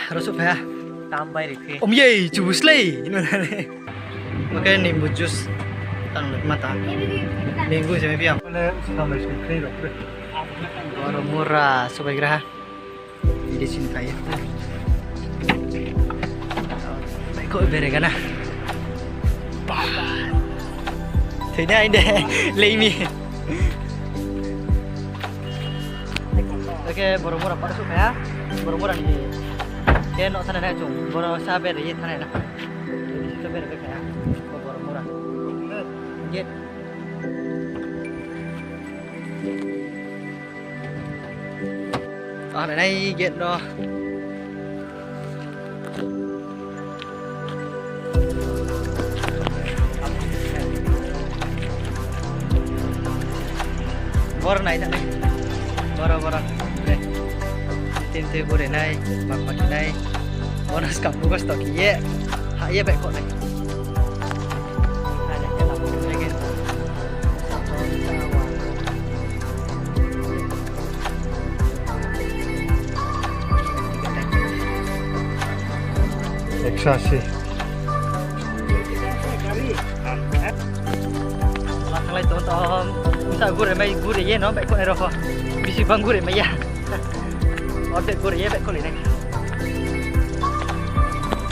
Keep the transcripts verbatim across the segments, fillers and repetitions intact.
Aro suh phai ha. Tam bai ri khe. Om ye, chubu slei. Oke, nimbu juice. Tang le mata. Nimbu se mai phi ang. Boromura, sobai gra ha. Ini sini phai. Baihkhouh bere gana. Thoi nai de, lei mi. Oke, Boromura par suh phai ha. Boromura ni. Khe no thanai na chung. Boro sa bere ye thanai na. Ini sini bere phai ha. Boromura. Gate. Ah, nai nai gate no. Bor nai nai. Boro, boro. Deh. Tin te bore nai, mak mak nai. Boro skam buko stok ye. Ha ye baihkhouh nai. Ekso asi. Ma thanglai tong tong. Bsa gure mai, gure ye no baihkhouh nai rao pho. Bisi bang gure mai ya. Ordek gure ye baihkhouh lai nai.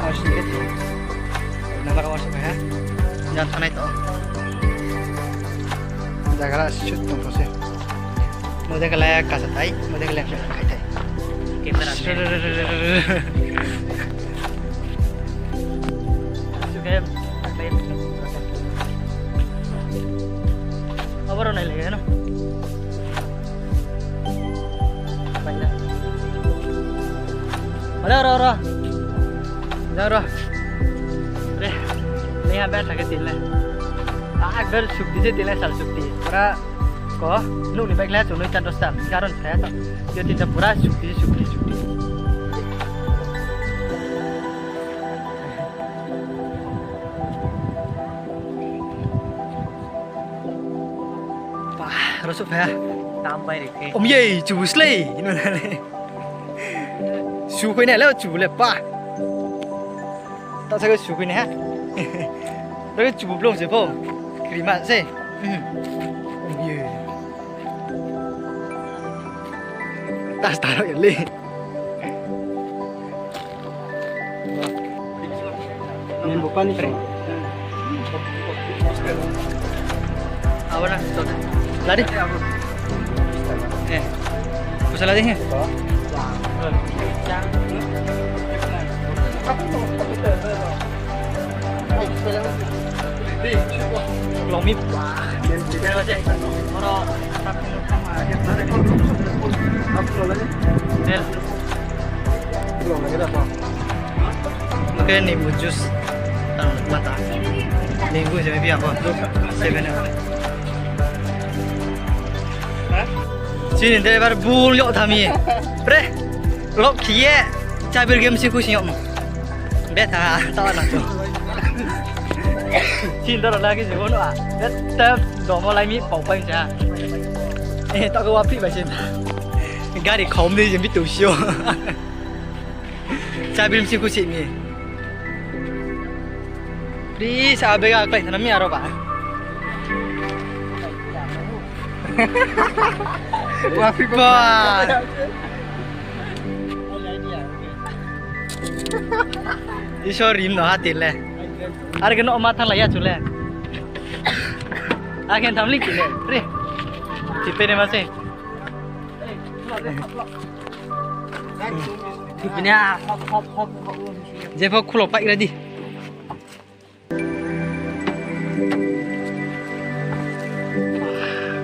Ar sini ke tong. Number one se ha. Jang thanai tong. Jaga la shoot tong pho se. Mo de kala kasa thai, mo de kala kasa thai. Camera. Suke, aboro nai lagi no. Baina. Ora, ora, ora. Jang ro. Re. Ni ha ba thake tin le. Akbar sukti se tin le sal sukti. Pura ko, nuh ni baikla chung noi ta dosta, karon saya to. Yo tinta pura sukti, sukti, sukti. Bah, aro suh phai ha. Tam bai ri khe. Om ye, chubu slei. Su khoi nai le, chubu le pa. Ta sa ke su khoi nai ha. Ro ke chubu blong se pho. Krima se. Hmm. Om ye. Tas taro ya le. Main bukan ni. Apa na? Lari. Eh. Bisa lari he. Long mi. Oke, nimbu juice. Tang mata. Nimbu je bi apa? Seven apa? Sini driver bul yok thami. Pre. Lok khie. Chabil game si khusi yok. Betha, ta na tu. Sini doro lagi je wono a. Bet tep domo lai mi pau pai ja. Eh, ta ko wa phi bai sin. Gari khom ni je bi tu sio. Chabil si khusi mi. Please, a bega klai thana mi aro ba. Wah, wah. Isor rim no hati le. Ar ke no ma thang la ya chu le. A ke tham li ki le. Re. Ti pe ne ma se. Bini a hop, hop, hop, hop. Jepho khulo paih ra di.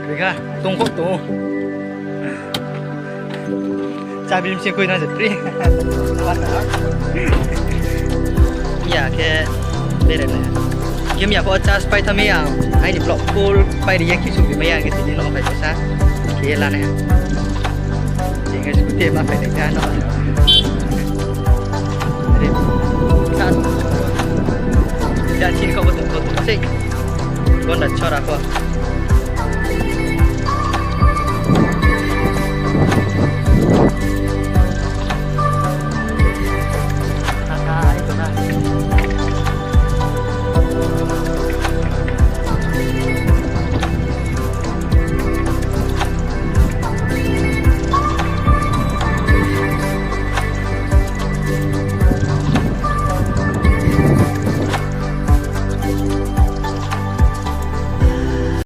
Bikha, tongkho tong. Chabil msi khui na je pri. Ya khe bere na. Game ya pho charge pai thami ang. Aini vlog full pai ri ya kisu bi maya ke tini no pai sa. Khe la ne. Jing scooty ma phai nai kha no. Re. Sa. Ja chin kau betul kau tu sei. Gonda chora ko.